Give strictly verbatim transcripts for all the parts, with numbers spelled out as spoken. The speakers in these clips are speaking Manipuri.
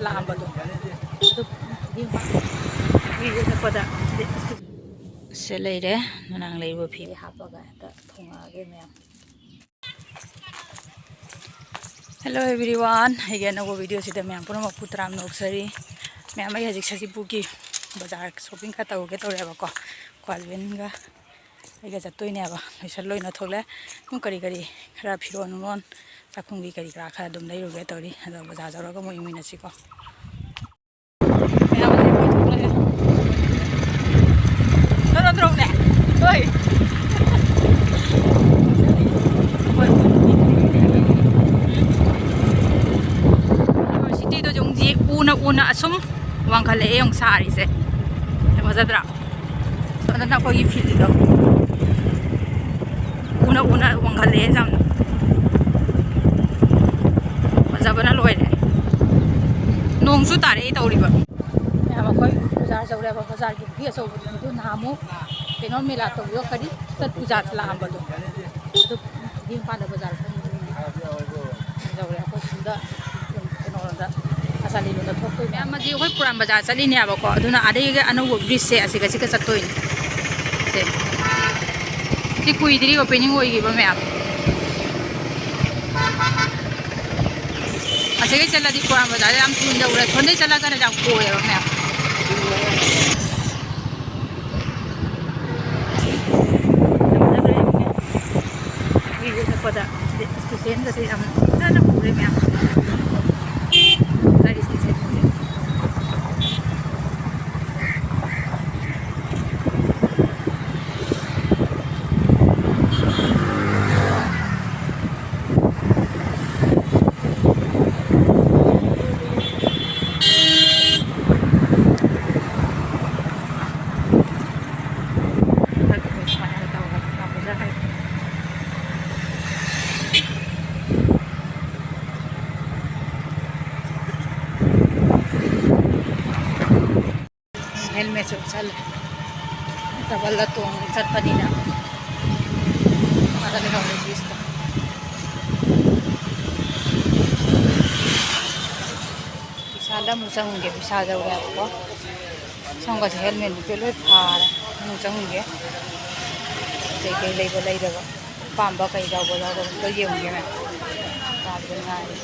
ꯂꯥꯛꯑꯝꯕꯗꯣ꯫ ꯑꯗꯨ ꯌꯦꯡꯕ꯫ ꯍꯨꯏꯁꯦ ꯆꯠꯄꯗ ꯁꯦ ꯂꯩꯔꯦ꯫ ꯅꯨꯡꯅꯥꯡ ꯂꯩꯔꯨꯕ ꯐꯤ ꯍꯥꯞꯄꯒ ꯍꯦꯛꯇ ꯊꯣꯡꯉꯛꯑꯒꯦ ꯃꯌꯥꯝ꯫ Hello everyone, ꯑꯩꯒꯤ ꯑꯅꯧꯕ ꯚꯤꯗꯤꯑꯣꯁꯤꯗ ꯃꯌꯥꯝ ꯄꯨꯝꯅꯃꯛꯄꯨ ꯇꯔꯥꯝꯅ ꯑꯣꯛꯆꯔꯤ꯫ ꯃꯌꯥꯝ, ꯑꯩ ꯍꯧꯖꯤꯛ ꯁꯖꯤꯄꯨꯔꯒꯤ ꯕꯖꯥꯔ ꯁꯣꯞꯄꯤꯡ ꯈꯔ ꯇꯧꯔꯨꯒꯦ ꯇꯧꯔꯦꯕꯀꯣ꯫ ꯀ꯭ꯋꯥ ꯂꯤꯕꯦꯟꯒ ꯑꯩꯒ ꯆꯠꯇꯣꯏꯅꯦꯕ꯫ ꯂꯣꯏꯁꯜ ꯂꯣꯏꯅ ꯊꯣꯛꯂꯦ꯫ ꯑꯗꯨꯝ ꯀꯔꯤ ꯀꯔꯤ ꯈꯔ ꯐꯤꯔꯣꯟ ꯅꯨꯡꯔꯣꯟ ꯆꯥꯛꯈꯨꯝꯒꯤ ꯀꯔꯤ ꯀꯔꯥ ꯈꯔ ꯑꯗꯨꯝ ꯂꯩꯔꯨꯒꯦ ꯇꯧꯔꯤ꯫ ꯑꯗꯣ ꯕꯖꯥꯔ ꯌꯧꯔꯒ ꯑꯃꯨꯛ ꯌꯦꯡꯃꯤꯟꯅꯁꯤꯀꯣ꯫ ꯃꯌꯥꯝ ꯑꯁꯤ ꯀꯣꯏꯊꯣꯛꯂꯛꯑꯦ꯫ ꯅꯠꯇ꯭ꯔꯣ, ꯅꯠꯇ꯭ꯔꯣꯅꯦ? ꯍꯣꯏ꯫ ꯌꯨꯅꯤꯚꯔꯁꯤꯇꯤꯗꯣ ꯌꯦꯡꯉꯨ, ꯎꯅ ꯎꯅ ꯑꯁꯨꯝ ꯋꯥꯡꯈꯠꯂꯛꯑꯦ ꯌꯦꯡꯉꯨ ꯁꯥꯔꯤꯁꯦ꯫ ꯐꯖꯗ꯭ꯔꯥ? ꯑꯗꯨꯅ ꯑꯩꯈꯣꯏꯒꯤ ꯐꯤꯜꯗꯣ ꯎꯅ ꯎꯅ ꯋꯥꯡꯈꯠꯂꯛꯑꯦ ꯌꯥꯝꯅ꯫ ꯐꯖꯕꯅ ꯂꯣꯏꯔꯦ꯫ ꯅꯣꯡꯁꯨ ꯇꯥꯔꯛꯑꯦ ꯇꯧꯔꯤꯕ꯫ ꯃꯌꯥꯝ ꯑꯩꯈꯣꯏ ꯕꯖꯥꯔ ꯌꯧꯔꯦꯕ꯫ ꯕꯖꯥꯔꯒꯤ ꯄꯨꯈ꯭ꯔꯤ ꯑꯆꯧꯕꯗꯨ ꯅꯍꯥꯟꯃꯨꯛ ꯀꯩꯅꯣ ꯃꯦꯂꯥ ꯇꯧꯕꯗꯣ ꯀꯔꯤ ꯆꯠ ꯄꯨꯖꯥ ꯂꯥꯛꯑꯝꯕꯗꯣ꯫ ꯑꯗꯨ ꯏꯝꯐꯥꯜꯗ ꯕꯖꯥꯔ ꯐꯝꯕꯅꯤꯅꯦ꯫ ꯌꯧꯔꯦ ꯑꯩꯈꯣꯏ ꯁꯣꯝꯗ ꯀꯩꯅꯣꯔꯣꯝꯗ, ꯑꯁꯥꯂꯤꯔꯣꯝꯗ ꯊꯣꯛꯇꯣꯏꯅꯦ꯫ ꯃꯌꯥꯝ ꯑꯁꯤ ꯑꯩꯈꯣꯏ ꯄꯨꯔꯥꯝ ꯕꯖꯥꯔ ꯆꯠꯂꯤꯅꯦꯕꯀꯣ꯫ ꯑꯗꯨꯅ ꯑꯗꯩꯒ ꯑꯅꯧꯕ ꯕ꯭ꯔꯤꯖꯁꯦ ꯑꯁꯤꯒ ꯑꯁꯤꯒ ꯆꯠꯇꯣꯏꯅꯦ꯫ ꯁꯦ꯫ ꯁꯤ ꯀꯨꯏꯗ꯭ꯔꯤ ꯑꯣꯄꯦꯅꯤꯡ ꯑꯣꯏꯈꯤꯕ ꯃꯌꯥꯝ꯫ ꯑꯁꯤꯒ ꯆꯠꯂꯗꯤ ꯄꯨꯔꯥꯝ ꯕꯖꯥꯔꯗ ꯌꯥꯝ ꯊꯨꯅ ꯌꯧꯔꯦ꯫ ꯁꯣꯝꯗꯩ ꯆꯠꯂꯒꯅ ꯌꯥꯝ ꯀꯣꯏꯌꯦꯕ ꯃꯌꯥꯝ꯫ ꯍꯨꯏꯁꯦ ꯆꯠꯄꯗ ꯁ꯭ꯇꯦꯁꯟꯒꯁꯦ ꯌꯥꯝ ꯐꯖꯅ ꯄꯨꯔꯦ ꯃꯌꯥꯝ꯫ ꯒꯥꯔꯤ ꯁ꯭ꯇꯦꯁꯟꯁꯦ꯫ ꯍꯦꯜꯃꯦꯠꯁꯨ ꯎꯞꯁꯜꯂꯦ꯫ ꯗꯕꯜꯗ ꯇꯣꯡ ꯆꯠꯄꯅꯤꯅ꯫ ꯑꯥꯗ ꯂꯩꯍꯧꯔꯦ ꯕ꯭ꯔꯤꯖꯇꯣ꯫ ꯏꯁꯥ ꯑꯃꯨꯛ ꯆꯪꯒꯦ, ꯄꯩꯁꯥ ꯂꯧꯔꯦꯕꯀꯣ꯫ ꯁꯣꯝꯒꯁꯦ ꯍꯦꯜꯃꯦꯠ ꯅꯨꯄꯤ ꯂꯣꯏ ꯐꯥꯔꯦ꯫ ꯑꯃꯨꯛ ꯆꯪꯒꯦ꯫ ꯀꯩꯀꯩ ꯂꯩꯕ ꯂꯩꯗꯕ, ꯑꯄꯥꯝꯕ ꯀꯩ ꯌꯥꯎꯕ ꯌꯥꯎꯗꯕ ꯑꯝꯇ ꯌꯦꯡꯉꯨꯒꯦ ꯃꯌꯥꯝ꯫ ꯀꯥꯕꯗ ꯉꯥꯏꯔꯦ꯫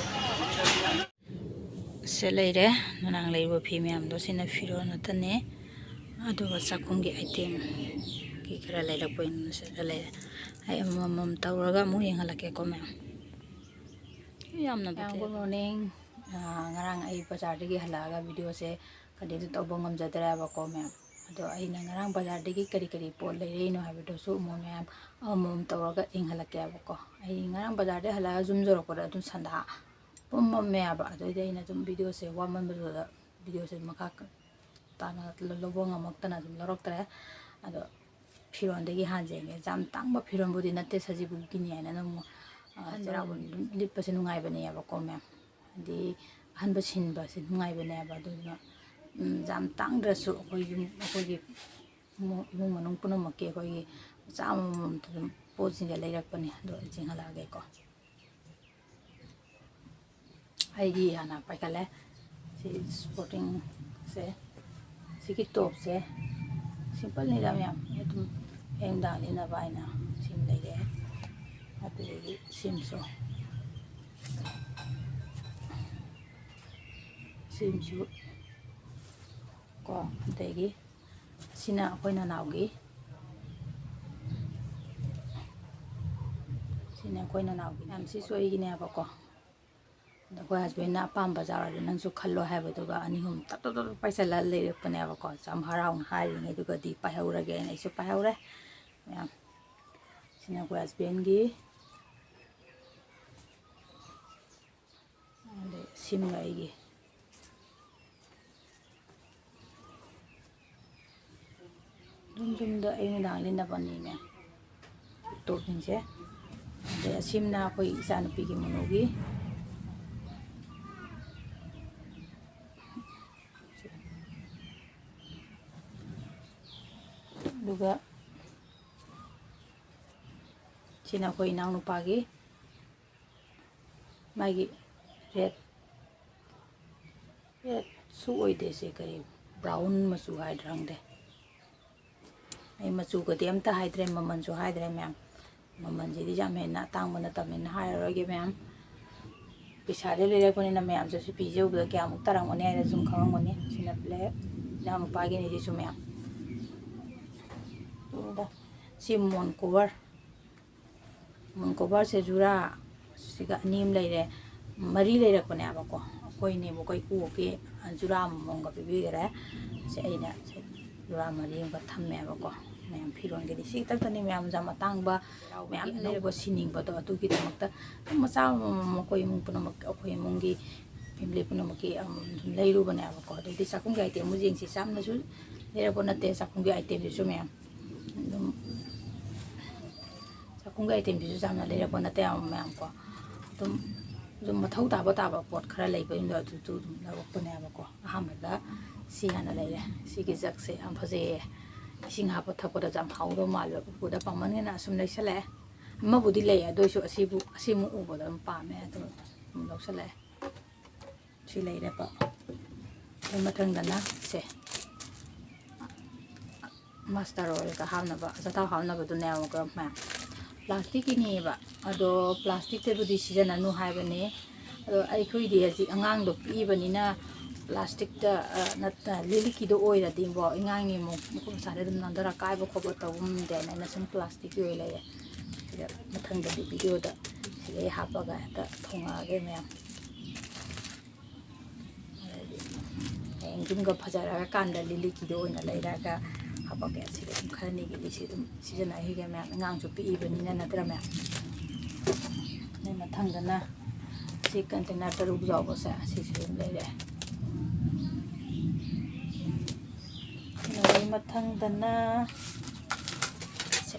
ꯁꯦ ꯂꯩꯔꯦ꯫ ꯉꯔꯥꯡ ꯂꯩꯔꯨꯕ ꯐꯤ ꯃꯌꯥꯝꯗꯣ ꯁꯤꯅ ꯐꯤꯔꯣꯜ ꯉꯥꯛꯇꯅꯦ꯫ ꯑꯗꯨꯒ ꯆꯥꯛꯈꯨꯝꯒꯤ ꯑꯥꯏꯇꯦꯝꯒꯤ ꯈꯔ ꯂꯩꯔꯛꯄ ꯑꯣꯏꯅ ꯁꯤꯗ ꯂꯩꯔꯦ꯫ ꯑꯩ ꯑꯃꯃꯝ ꯇꯧꯔꯒ ꯑꯃꯨꯛ ꯌꯦꯡꯍꯜꯂꯛꯀꯦꯀꯣ ꯃꯌꯥꯝ꯫ ꯌꯥꯝꯅ ꯃꯌꯥꯝ, ꯐꯠꯇꯦ꯫ Good morning꯫ ꯑꯥ, ꯉꯔꯥꯡ ꯑꯩ ꯕꯖꯥꯔꯗꯒꯤ ꯍꯜꯂꯛꯑꯒ ꯚꯤꯗꯤꯑꯣꯁꯦ continue ꯇꯧꯕ ꯉꯝꯖꯗ꯭ꯔꯦꯕꯀꯣ ꯃꯌꯥꯝ꯫ ꯑꯗꯣ ꯑꯩꯅ ꯉꯔꯥꯡ ꯕꯖꯥꯔꯗꯒꯤ ꯀꯔꯤ ꯀꯔꯤ ꯄꯣꯠ ꯂꯩꯔꯛꯏꯅꯣ ꯍꯥꯏꯕꯗꯨꯁꯨ ꯑꯃꯨꯛ ꯃꯌꯥꯝ ꯑꯃꯃꯝ ꯇꯧꯔꯒ ꯌꯦꯡꯍꯜꯂꯛꯀꯦꯕꯀꯣ꯫ ꯑꯩ ꯉꯔꯥꯡ ꯕꯖꯥꯔꯗꯒꯤ ꯍꯜꯂꯛꯑꯒ ꯌꯨꯝ ꯌꯧꯔꯛꯄꯗ ꯑꯗꯨꯝ ꯁꯟꯗꯥ ꯄꯨꯝꯃꯝꯃꯦꯕ꯫ ꯑꯗꯨꯗꯩꯗꯤ ꯑꯩꯅ ꯑꯗꯨꯝ ꯚꯤꯗꯤꯑꯣꯁꯦ ꯋꯥꯃꯟꯕꯗꯨꯗ ꯚꯤꯗꯤꯑꯣꯁꯦ ꯃꯈꯥ ꯇꯥꯅ ꯂꯧꯕ ꯉꯝꯃꯛꯇꯅ ꯑꯗꯨꯝ ꯂꯧꯔꯛꯇ꯭ꯔꯦ꯫ ꯑꯗꯣ ꯐꯤꯔꯣꯟꯗꯒꯤ ꯍꯥꯟꯖꯩꯅꯦ꯫ ꯌꯥꯝ ꯇꯥꯡꯕ ꯐꯤꯔꯣꯟꯕꯨꯗꯤ ꯅꯠꯇꯦ, ꯁꯖꯤꯕꯨꯒꯤꯅꯤ ꯍꯥꯏꯅ ꯑꯗꯨꯝ, ꯑ, ꯑꯍꯟꯕ ꯆꯩꯔꯥꯎꯕ ꯑꯣꯏꯅ ꯑꯗꯨꯝ ꯂꯤꯠꯄꯁꯦ ꯅꯨꯡꯉꯥꯏꯕꯅꯦꯕꯀꯣ ꯃꯌꯥꯝ꯫ ꯍꯥꯏꯗꯤ ꯑꯍꯟꯕ ꯁꯤꯟꯕꯁꯦ ꯅꯨꯡꯉꯥꯏꯕꯅꯦꯕ꯫ ꯑꯗꯨꯗꯨꯅ, ꯎꯝ, ꯌꯥꯝ ꯇꯥꯡꯗ꯭ꯔꯁꯨ ꯑꯩꯈꯣꯏ ꯌꯨꯝ, ꯑꯩꯈꯣꯏꯒꯤ ꯏꯃꯨꯡ, ꯏꯃꯨꯡ ꯃꯅꯨꯡ ꯄꯨꯝꯅꯃꯛꯀꯤ ꯑꯩꯈꯣꯏꯒꯤ ꯃꯆꯥ ꯑꯃꯃꯝꯇ ꯑꯗꯨꯝ ꯄꯣꯠꯁꯤꯡꯁꯦ ꯂꯩꯔꯛꯄꯅꯦ꯫ ꯑꯗꯣ ꯑꯩ ꯆꯤꯡꯍꯜꯂꯛꯑꯒꯦꯀꯣ꯫ ꯑꯩꯒꯤ ꯍꯥꯟꯅ ꯄꯥꯏꯈꯠꯂꯦ꯫ ꯁꯤ ꯏꯁꯄꯣꯔꯇꯤꯡꯁꯦ, ꯁꯤꯒꯤ ꯇꯣꯞꯁꯦ, ꯁꯤꯝꯄꯜꯅꯤꯗ ꯃꯌꯥꯝ, ꯑꯗꯨꯝ ꯑꯌꯨꯛ ꯅꯨꯡꯗꯥꯡ ꯂꯤꯠꯅꯕ ꯍꯥꯏꯅ ꯁꯤꯃ ꯂꯩꯔꯦ꯫ ꯑꯗꯨꯗꯒꯤ ꯁꯤꯝꯁꯨ, ꯁꯤꯝꯁꯨ ꯀꯣ, ꯑꯗꯒꯤ ꯁꯤꯅ ꯑꯩꯈꯣꯏ ꯅꯅꯥꯎꯒꯤ, ꯁꯤꯅ ꯑꯩꯈꯣꯏ ꯅꯅꯥꯎꯒꯤ ꯃꯌꯥꯝ, ꯁꯤꯁꯨ ꯑꯩꯒꯤꯅꯦꯕꯀꯣ꯫ ꯑꯗ ꯑꯩꯈꯣꯏ ꯍꯁꯕꯦꯟꯅ ꯑꯄꯥꯝꯕ ꯌꯥꯎꯔꯗꯤ ꯅꯪꯁꯨ ꯈꯜꯂꯣ ꯍꯥꯏꯕꯗꯨꯒ ꯑꯅꯤ ꯑꯍꯨꯝ ꯇꯞ ꯇꯞ ꯇꯞ ꯄꯥꯏꯁꯜꯂ ꯂꯩꯔꯛꯄꯅꯦꯕꯀꯣ꯫ ꯌꯥꯝ ꯍꯔꯥꯎꯅ ꯍꯥꯏꯔꯤꯉꯩꯗꯨꯒꯗꯤ ꯄꯥꯏꯍꯧꯔꯒꯦꯅ ꯑꯩꯁꯨ ꯄꯥꯏꯍꯧꯔꯦ ꯃꯌꯥꯝ꯫ ꯁꯤꯅ ꯑꯩꯈꯣꯏ ꯍꯁꯕꯦꯟꯒꯤ, ꯑꯗꯩ ꯁꯤꯝꯒ ꯑꯩꯒꯤ꯫ ꯑꯗꯨꯝ ꯌꯨꯝꯗ ꯑꯌꯨꯛ ꯅꯨꯡꯗꯥꯡ ꯂꯤꯠꯅꯕꯅꯤꯅꯦ ꯇꯣꯞꯁꯤꯡꯁꯦ꯫ ꯑꯗꯩ ꯑꯁꯤꯝꯅ ꯑꯩꯈꯣꯏ ꯏꯆꯥꯅꯨꯄꯤꯒꯤ ꯃꯨꯅꯨꯒꯤ꯫ ꯑꯗꯨꯒ ꯁꯤꯅ ꯑꯩꯈꯣꯏ ꯏꯅꯥꯎꯅꯨꯄꯥꯒꯤ꯫ ꯃꯥꯒꯤ ꯔꯦꯠ, ꯁꯨ ꯑꯣꯏꯗꯦ, ꯁꯤ ꯀꯔꯤ ꯕ꯭ꯔꯥꯎꯟ ꯃꯆꯨ ꯍꯥꯏꯗ꯭ꯔꯥ ꯈꯪꯗꯦ꯫ ꯑꯩ ꯃꯆꯨꯒꯗꯤ ꯑꯝꯇ ꯍꯥꯏꯗ꯭ꯔꯦ, ꯃꯃꯜꯁꯨ ꯍꯥꯏꯗ꯭ꯔꯦ ꯃꯌꯥꯝ꯫ ꯃꯃꯜꯁꯤꯗꯤ ꯌꯥꯝ ꯍꯦꯟꯅ ꯑꯇꯥꯡꯕ ꯅꯠꯇꯕꯅꯤꯅ ꯍꯥꯏꯔꯔꯣꯏꯒꯦ ꯃꯌꯥꯝ꯫ ꯄꯩꯁꯥꯗꯤ ꯂꯩꯔꯛꯄꯅꯤꯅ ꯃꯌꯥꯝꯁꯨ ꯁꯤ ꯄꯤꯖꯕꯗ ꯀꯌꯥꯃꯨꯛ ꯇꯥꯔꯝꯒꯅꯤ ꯍꯥꯏꯅ ꯁꯨꯝ ꯈꯪꯉꯝꯒꯅꯤ꯫ ꯁꯤꯅ ꯕ꯭ꯂꯦꯛ, ꯏꯅꯥꯎꯅꯨꯄꯥꯒꯤꯅꯤ ꯁꯤꯁꯨ ꯃꯌꯥꯝ꯫ ꯑꯗꯨꯗ ꯁꯤ ꯃꯣꯟ ꯀꯣꯕꯔ, ꯃꯣꯟ ꯀꯣꯕꯔꯁꯦ ꯖꯨꯔꯥ ꯁꯤꯒ ꯑꯅꯤ ꯑꯃ ꯂꯩꯔꯦ, ꯃꯔꯤ ꯂꯩꯔꯛꯄꯅꯦꯕꯀꯣ꯫ ꯑꯩꯈꯣꯏꯅꯦꯕ, ꯑꯩꯈꯣꯏ ꯏꯀꯨꯕꯣꯛꯀꯤ ꯖꯨꯔꯥ ꯑꯃꯃꯝꯒ ꯄꯤꯕꯤꯈꯔꯦ꯫ ꯁꯤ ꯑꯩꯅ ꯁꯤ ꯖꯨꯔꯥ ꯃꯔꯤ ꯑꯃꯒ ꯊꯝꯃꯦꯕꯀꯣ꯫ ꯃꯌꯥꯝ ꯐꯤꯔꯣꯟꯒꯤꯗꯤ ꯁꯤ ꯈꯛꯇꯅꯤ ꯃꯌꯥꯝ, ꯌꯥꯝ ꯑꯇꯥꯡꯕ ꯃꯌꯥꯝ ꯑꯅꯧꯕ ꯂꯩꯔꯛꯄ ꯁꯤꯅꯤꯡꯕꯗꯣ ꯑꯗꯨꯒꯤꯗꯃꯛꯇ ꯑꯗꯨꯝ ꯃꯆꯥ ꯑꯃꯃꯝ ꯑꯩꯈꯣꯏ ꯏꯃꯨꯡ ꯄꯨꯝꯅꯃꯛ, ꯑꯩꯈꯣꯏ ꯏꯃꯨꯡꯒꯤ ꯐꯦꯃꯤꯂꯤ ꯄꯨꯝꯅꯃꯛꯀꯤ ꯑꯃꯃꯝ ꯑꯗꯨꯝ ꯂꯩꯔꯨꯕꯅꯦꯕꯀꯣ꯫ ꯑꯗꯩꯗꯤ ꯆꯥꯛꯈꯨꯝꯒꯤ ꯑꯥꯏꯇꯦꯝꯕꯨ ꯌꯦꯡꯁꯤ, ꯆꯥꯝꯅꯁꯨ ꯂꯩꯔꯛꯄ ꯅꯠꯇꯦ ꯆꯥꯛꯈꯨꯝꯒꯤ ꯑꯥꯏꯇꯦꯝꯁꯤꯁꯨ ꯃꯌꯥꯝ꯫ ꯑꯗꯨꯝ ꯆꯥꯛꯈꯨꯝꯒꯤ ꯑꯥꯏꯇꯦꯝꯁꯤꯁꯨ ꯌꯥꯝꯅ ꯂꯩꯔꯛꯄ ꯅꯠꯇꯦ ꯃꯌꯥꯝ ꯀꯣ꯫ ꯑꯗꯨꯝ, ꯑꯗꯨꯝ ꯃꯊꯧ ꯇꯥꯕ ꯇꯥꯕ ꯄꯣꯠ ꯈꯔ ꯂꯩꯕꯁꯤꯡꯗꯣ ꯑꯗꯨꯁꯨ ꯑꯗꯨꯝ ꯂꯧꯔꯛꯄꯅꯦꯕꯀꯣ꯫ ꯑꯍꯥꯟꯕꯗ ꯁꯤ ꯍꯥꯟꯅ ꯂꯩꯔꯦ꯫ ꯁꯤꯒꯤ ꯖꯛꯁꯦ ꯌꯥꯝ ꯐꯖꯩꯌꯦ꯫ ꯏꯁꯤꯡ ꯍꯥꯞꯄ ꯊꯛꯄꯗꯁꯨ ꯌꯥꯝ ꯍꯥꯎꯗꯧ ꯃꯥꯜꯂꯦ꯫ ꯎꯕꯗ ꯄꯥꯝꯃꯟꯒꯤꯅ ꯑꯁꯨꯝ ꯂꯩꯁꯜꯂꯛꯑꯦ꯫ ꯑꯃꯕꯨꯗꯤ ꯂꯩ, ꯑꯗꯨ ꯑꯣꯏꯁꯨ ꯑꯁꯤꯕꯨ, ꯑꯁꯤꯃꯨꯛ ꯎꯕꯗ ꯑꯗꯨꯝ ꯄꯥꯝꯃꯦ꯫ ꯑꯗꯨ ꯑꯗꯨꯝ ꯂꯧꯁꯜꯂꯛꯑꯦ꯫ ꯁꯤ ꯂꯩꯔꯦꯀꯣ꯫ ꯑꯗꯨ ꯃꯊꯪꯗꯅ ꯁꯦ, ꯃꯁꯇꯔ ꯑꯣꯏꯜꯒ ꯍꯥꯞꯅꯕ, ꯑꯆꯥꯊꯥꯎ ꯍꯥꯞꯅꯕꯗꯨꯅꯦꯕꯀꯣ ꯃꯌꯥꯝ꯫ ꯄ꯭ꯂꯥꯁꯇꯤꯛꯀꯤꯅꯦꯕ꯫ ꯑꯗꯣ ꯄ꯭ꯂꯥꯁꯇꯤꯛꯇꯕꯨꯗꯤ ꯁꯤꯖꯤꯟꯅꯅꯨ ꯍꯥꯏꯕꯅꯤ꯫ ꯑꯗꯣ ꯑꯩꯈꯣꯏꯗꯤ ꯍꯧꯖꯤꯛ ꯑꯉꯥꯡꯗꯣ ꯄꯤꯛꯏꯕꯅꯤꯅ ꯄ꯭ꯂꯥꯁꯇꯤꯛꯇ, ꯑ, ꯅꯠꯇ, ꯂꯤꯛꯂꯤꯛꯀꯤꯗꯣ ꯑꯣꯏꯔꯗꯤꯀꯣ, ꯑꯉꯥꯡꯒꯤ ꯑꯃꯨꯛ ꯃꯈꯨꯠ ꯃꯁꯥꯗ ꯑꯗꯨꯝ ꯅꯥꯟꯊꯔ ꯀꯥꯏꯕ ꯈꯣꯠꯄ ꯇꯧꯕ ꯉꯝꯗꯦꯅ ꯑꯩꯅ ꯁꯨꯝ ꯄ꯭ꯂꯥꯁꯇꯤꯛꯀꯤ ꯑꯣꯏ ꯂꯩꯔꯦ꯫ ꯁꯤꯗ ꯃꯊꯪꯗꯗꯤ ꯚꯤꯗꯤꯑꯣꯗ ꯁꯤꯗꯩ ꯍꯥꯞꯄꯒ ꯍꯦꯛꯇ ꯊꯣꯡꯉꯛꯑꯒꯦ ꯃꯌꯥꯝ꯫ ꯍꯌꯦꯡ ꯌꯨꯝꯒ ꯐꯖꯔꯛꯑꯀꯥꯟꯗ ꯂꯤꯛꯂꯤꯛꯀꯤꯗꯣ ꯑꯣꯏꯅ ꯂꯩꯔꯒ ꯍꯥꯄꯛꯀꯦ꯫ ꯁꯤꯗ ꯑꯗꯨꯝ ꯈꯔꯅꯤꯒꯤꯗꯤ ꯁꯤ ꯑꯗꯨꯝ ꯁꯤꯖꯤꯟꯅꯈꯤꯒꯦ ꯃꯌꯥꯝ, ꯑꯉꯥꯡꯁꯨ ꯄꯤꯛꯏꯕꯅꯤꯅ ꯅꯠꯇ꯭ꯔꯥ ꯃꯌꯥꯝ꯫ ꯑꯗꯩ ꯃꯊꯪꯗꯅ ꯁꯤ ꯀꯟꯇꯦꯅꯔ ꯇꯔꯨꯛ ꯌꯥꯎꯕꯁꯦ, ꯁꯤꯁꯨ ꯑꯗꯨꯝ ꯂꯩꯔꯦ꯫ ꯑꯗꯩ ꯃꯊꯪꯗꯅ ꯁꯦ,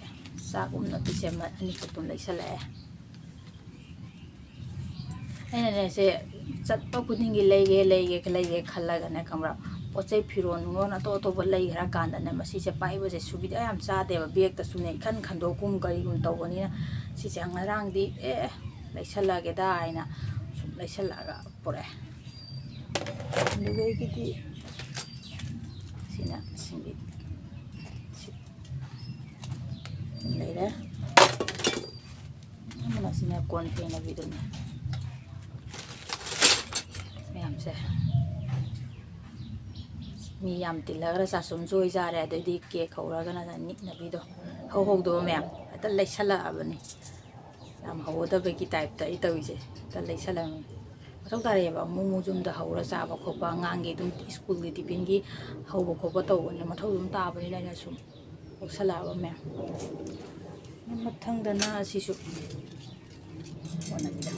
ꯆꯥꯛ ꯎꯝꯅꯕꯤꯁꯦ ꯑꯃ ꯑꯅꯤꯈꯛ ꯑꯗꯨꯝ ꯂꯩꯁꯜꯂꯛꯑꯦ꯫ ꯑꯩꯅꯅꯦ ꯁꯦ ꯆꯠꯄ ꯈꯨꯗꯤꯡꯒꯤ ꯂꯩꯒꯦ, ꯂꯩꯒꯦ, ꯂꯩꯒꯦ ꯈꯜꯂꯒꯅꯦ, ꯈꯪꯕ꯭ꯔꯥ? ꯄꯣꯠ ꯆꯩ ꯐꯤꯔꯣꯟ ꯅꯨꯡꯔꯣꯟ ꯑꯇꯣꯞ ꯑꯇꯣꯞꯄ ꯂꯩꯈ꯭ꯔ ꯀꯥꯟꯗꯅꯦ, ꯃꯁꯤꯁꯦ ꯄꯥꯏꯕꯁꯦ ꯁꯨꯕꯤꯗ ꯌꯥꯝ ꯆꯥꯗꯦꯕ꯫ ꯕꯦꯛꯇꯁꯨꯅꯦ ꯏꯈꯟ ꯈꯟꯗꯣꯛꯀꯨꯝ ꯀꯔꯤꯒꯨꯝ ꯇꯧꯕꯅꯤꯅ, ꯁꯤꯁꯦ ꯉꯔꯥꯡꯗꯤ ꯑꯦ ꯂꯩꯁꯜꯂꯒꯦꯗ ꯍꯥꯏꯅ ꯁꯨꯝ ꯂꯩꯁꯜꯂꯛꯑꯒ ꯄꯨꯔꯛꯑꯦ꯫ ꯑꯗꯨꯗꯒꯤꯗꯤ ꯁꯤꯅ ꯁꯤꯡꯕꯤ ꯁꯤ ꯂꯩꯔꯦ꯫ ꯑꯃꯅ ꯁꯤꯅ ꯀꯣꯟ ꯐꯦꯡꯅꯕꯤꯗꯨꯅꯤ꯫ ꯃꯌꯥꯝꯁꯦ ꯃꯤ ꯌꯥꯝ ꯇꯤꯜꯂꯒꯅ ꯆꯥꯁꯨꯝꯁꯨ ꯑꯣꯏꯖꯥꯔꯦ, ꯑꯗꯩꯗꯤ ꯀꯦꯛ ꯍꯧꯔꯒꯅ ꯅꯤꯛꯅꯕꯤꯗꯣ꯫ ꯍꯧ ꯍꯧꯗꯕ ꯃꯌꯥꯝ ꯍꯦꯛꯇ ꯂꯩꯁꯜꯂꯛꯑꯕꯅꯤ꯫ ꯌꯥꯝ ꯍꯧꯒꯗꯕꯒꯤ ꯇꯥꯏꯞꯇ ꯑꯩ ꯇꯧꯔꯤꯁꯦ꯫ ꯍꯦꯛꯇ ꯂꯩꯁꯜꯂꯝꯃꯤ꯫ ꯃꯊꯧ ꯇꯥꯔꯛꯑꯦꯕ꯫ ꯑꯃꯨꯛ ꯑꯃꯨꯛ ꯌꯨꯝꯗ ꯍꯧꯔ ꯆꯥꯕ ꯈꯣꯠꯄ, ꯑꯉꯥꯡꯒꯤ ꯑꯗꯨꯝ ꯁ꯭ꯀꯨꯜꯒꯤ ꯇꯤꯐꯤꯟꯒꯤ ꯍꯧꯕ ꯈꯣꯠꯄ ꯇꯧꯕꯅꯤꯅ ꯃꯊꯧ ꯑꯗꯨꯝ ꯇꯥꯕꯅꯤꯅ ꯑꯩꯅ ꯁꯨꯝ ꯂꯧꯁꯜꯂꯛꯑꯕ ꯃꯌꯥꯝ꯫ ꯃꯊꯪꯗꯅ ꯑꯁꯤꯁꯨ ꯀꯣꯟꯅꯕꯤꯗ꯫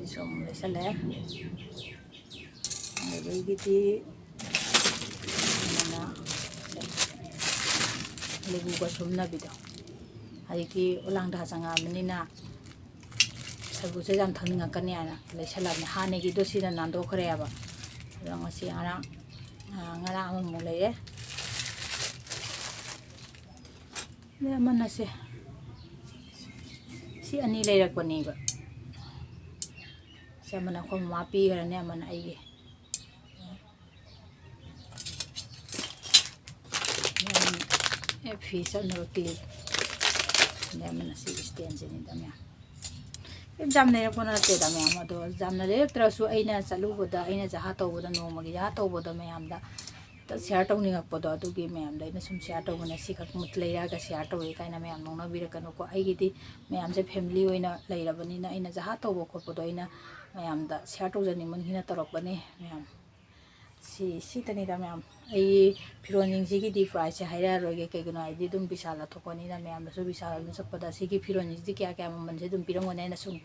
ꯑꯁꯤꯁꯨ ꯑꯃꯨꯛ ꯂꯩꯁꯜꯂꯦ꯫ ꯑꯗꯨꯗꯒꯤꯗꯤ ꯑꯃꯅ ꯂꯦꯕꯨꯒ ꯁꯨꯝꯅꯕꯤꯗꯣ꯫ ꯍꯧꯖꯤꯛꯇꯤ ꯑꯣꯂꯥꯡꯗ ꯆꯪꯉꯛꯑꯕꯅꯤꯅ ꯁꯔꯕꯨꯁꯦ ꯌꯥꯝ ꯊꯛꯅꯤꯡꯉꯛꯀꯅꯤ ꯍꯥꯏꯅ ꯂꯩꯁꯜꯂꯕꯅꯤ꯫ ꯍꯥꯟꯅꯒꯤꯗꯣ ꯁꯤꯅ ꯅꯥꯟꯊꯣꯛꯈ꯭ꯔꯦꯕ꯫ ꯑꯗꯣ ꯉꯁꯤ ꯉꯔꯥꯡ, ꯑ, ꯉꯔꯥꯡ ꯑꯃꯃꯨꯛ ꯂꯩꯔꯦ꯫ ꯑꯗꯩ ꯑꯃꯅ ꯁꯦ, ꯁꯤ ꯑꯅꯤ ꯂꯩꯔꯛꯄꯅꯦꯕ꯫ ꯁꯤ ꯑꯃꯅ ꯑꯩꯈꯣꯏ ꯃꯃꯥ ꯄꯤꯈ꯭ꯔꯅꯤ, ꯑꯃꯅ ꯑꯩꯒꯤ꯫ ꯑꯦ, ꯐꯤ ꯆꯞꯅꯕ ꯀ꯭ꯂꯤꯞ꯫ ꯑꯗꯩ ꯑꯃꯅ ꯁꯤ ꯏꯁꯇꯦꯟꯁꯤꯅꯤꯗ ꯃꯌꯥꯝ꯫ ꯌꯥꯝ ꯌꯥꯝ ꯂꯩꯔꯛꯄ ꯅꯠꯇꯦꯗ ꯃꯌꯥꯝ, ꯑꯗꯣ ꯌꯥꯝꯅ ꯂꯩꯔꯛꯇ꯭ꯔꯁꯨ ꯑꯩꯅ ꯆꯠꯂꯨꯕꯗ, ꯑꯩꯅ ꯖꯍꯥ ꯇꯧꯕꯗ, ꯅꯣꯡꯃꯒꯤ ꯖꯍꯥ ꯇꯧꯕꯗ ꯃꯌꯥꯝꯗ ꯁꯤꯌꯥꯔ ꯇꯧꯅꯤꯡꯉꯛꯄꯗꯣ, ꯑꯗꯨꯒꯤ ꯃꯌꯥꯝꯗ ꯑꯩꯅ ꯁꯨꯝ ꯁꯤꯌꯥꯔ ꯇꯧꯕꯅꯦ꯫ ꯁꯤꯈꯛ ꯂꯩꯔꯛꯑꯒ ꯁꯤꯌꯥꯔ ꯇꯧꯋꯦ ꯀꯥꯏꯅ ꯃꯌꯥꯝ ꯅꯣꯛꯅꯕꯤꯔꯛꯀꯅꯨꯀꯣ꯫ ꯑꯩꯒꯤꯗꯤ ꯃꯌꯥꯝꯁꯦ ꯐꯦꯃꯤꯂꯤ ꯑꯣꯏꯅ ꯂꯩꯔꯕꯅꯤꯅ ꯑꯩꯅ ꯖꯍꯥ ꯇꯧꯕ ꯈꯣꯠꯄꯗꯣ ꯑꯩꯅ ꯃꯌꯥꯝꯗ ꯁꯤꯌꯥꯔ ꯇꯧꯖꯅꯤꯡꯃꯟꯒꯤꯅ ꯇꯧꯔꯛꯄꯅꯦ ꯃꯌꯥꯝ꯫ ꯁꯤ, ꯁꯤꯇꯅꯤꯗ ꯃꯌꯥꯝ꯫ ꯑꯩ ꯐꯤꯔꯣꯟꯁꯤꯡꯁꯤꯒꯤꯗꯤ ꯄ꯭ꯔꯥꯏꯁꯁꯦ ꯍꯥꯏꯔꯛꯑꯔꯣꯏꯒꯦ, ꯀꯩꯒꯤꯅꯣ ꯍꯥꯏꯗꯤ ꯑꯗꯨꯝ ꯕꯤꯁꯥꯜꯗ ꯊꯣꯛꯄꯅꯤꯅ ꯃꯌꯥꯝꯗꯁꯨ ꯕꯤꯁꯥꯜ ꯑꯗꯨꯝ ꯆꯠꯄꯗ ꯁꯤꯒꯤ ꯐꯤꯔꯣꯟꯁꯤꯡꯁꯤꯗꯤ ꯀꯌꯥ ꯀꯌꯥ ꯃꯃꯜꯁꯦ ꯑꯗꯨꯝ ꯄꯤꯔꯝꯒꯅꯤ ꯍꯥꯏꯅ ꯁꯨꯝ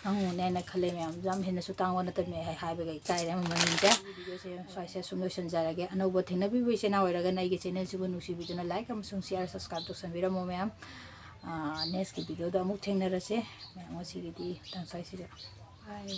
ꯈꯪꯉꯨꯅꯦ ꯍꯥꯏꯅ ꯈꯜꯂꯦ ꯃꯌꯥꯝ꯫ ꯌꯥꯝ ꯍꯦꯟꯅꯁꯨ ꯇꯥꯡꯕ ꯅꯠꯇꯕꯅꯦ, ꯑꯩ ꯍꯥꯏꯕꯒ ꯏꯀꯥꯏꯔꯦ ꯃꯃꯜꯁꯤꯡꯁꯦ꯫ ꯚꯤꯗꯤꯑꯣꯁꯦ ꯁ꯭ꯋꯥꯏꯁꯦ ꯁꯨꯝ ꯂꯣꯏꯁꯤꯟꯖꯔꯒꯦ꯫ ꯑꯅꯧꯕ ꯊꯦꯡꯅꯕꯤꯕ ꯏꯆꯤꯟ ꯏꯅꯥꯎ ꯑꯣꯏꯔꯒꯅ ꯑꯩꯒꯤ ꯆꯦꯅꯦꯜꯁꯤꯕꯨ ꯅꯨꯡꯁꯤꯕꯤꯗꯨꯅ ꯂꯥꯏꯛ ꯑꯃꯁꯨꯡ ꯁꯤꯌꯥꯔ, ꯁꯕꯁꯀ꯭ꯔꯥꯏꯕ ꯇꯧꯁꯟꯕꯤꯔꯝꯃꯣ ꯃꯌꯥꯝ꯫ ꯑꯥ, ꯅꯦꯛꯁꯀꯤ ꯚꯤꯗꯤꯑꯣꯗ ꯑꯃꯨꯛ ꯊꯦꯡꯅꯔꯁꯦ꯫ ꯃꯌꯥꯝ ꯉꯁꯤꯒꯤꯗꯤ ꯃꯇꯥꯡ ꯁ꯭ꯋꯥꯏꯁꯤꯗ꯫ ꯕꯥꯏ꯫